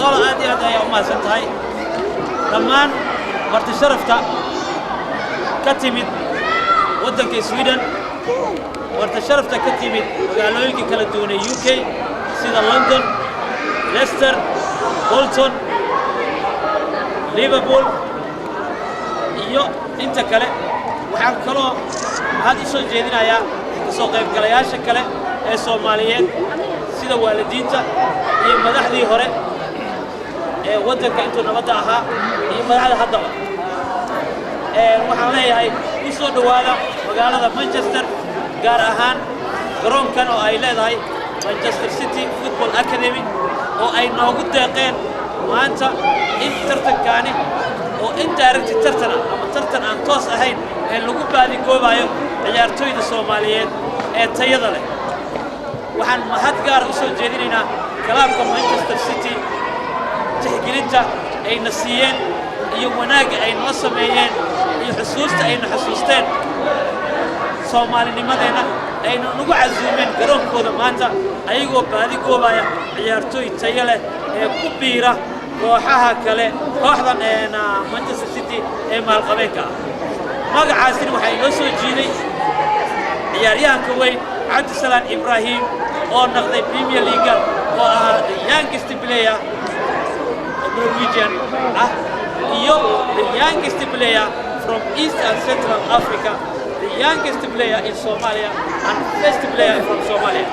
Solo, aad iyo aad ayaa u mahadsan tahay. Dhammaan marti sharafta ka timid waddanka Sweden, marti sharafta ka timid magaalooyinka kala duwan ee UK, sida London, Leicester, Bolton, Liverpool iyo inta kale, waxaan kaloo mahad u soo jeedinayaa kasoo qaybgalayaasha kale ee Soomaaliyeed, sida waalidiinta iyo madaxdii hore ee waddanka intuu nabadda ahaa iyo madaxda haddaba. Waxaan leeyahay, ku soo dhowaada magaalada Manchester, gaar ahaan garoonkan oo ay leedahay Manchester City Football Academy, oo ay noogu deeqeen maanta in tartankaani oo indirect tartan ah ama tartan aan toos ahayn ee lagu baadigoobayo ciyaartoyda Soomaaliyeed ee tayada leh. Waxaan mahad gaara u soo jeedinaynaa clubka Manchester City, tixgelinta ayna siiyeen iyo wanaagga ay noo sameeyeen iyo xusuusta ayna xusuusteen Soomaalinimadeenna, ayna nagu casuumeen garoonkooda maanta, ayagoo baadi goobaya ciyaartooy tayo leh ee ku biira kooxaha kale, kooxdan Manchester City ee maalqabeenka ah. Magacaasina waxaa inoo soo jiiday ciyaaryahanka weyn Cabdisalaan Ibraahim, oo noqday Premier League, oo ahaa the youngest player oo Norwegian ah iyo the youngest player from East and Central Africa, the youngest player in Somalia and first player from Somalia.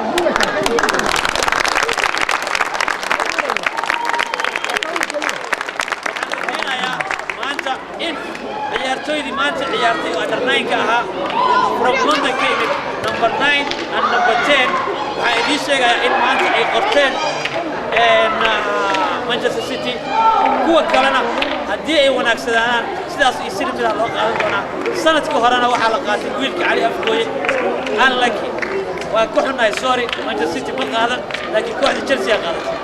Waxaan rajaynayaa maanta in ciyaartooydii maanta ciyaartay oo under 9-ka ahaa from London ka imid, number 9 and number 10, waxaan idiin sheegayaa in maanta ay qorteen Manchester City. Kuwa kalena haddii ay wanaagsanaadaan, sidaas iyo si lamida loo qaadan doonaa. Sanadkii horena waxaa la qaatay wiilka Cali Afgooye. Unlucky, waa ka xunnahay, sorry, Manchester City ma qaadan, laakiin kooxda Chelsea aa qaadatay.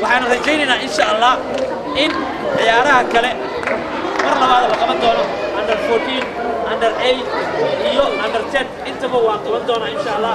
Waxaan rajaynaynaa, insha Allah, in ciyaaraha kale mar labaad la qaban doono, under 14, under 8 iyo under 10 intaba waan qaban doonaa, insha Allah.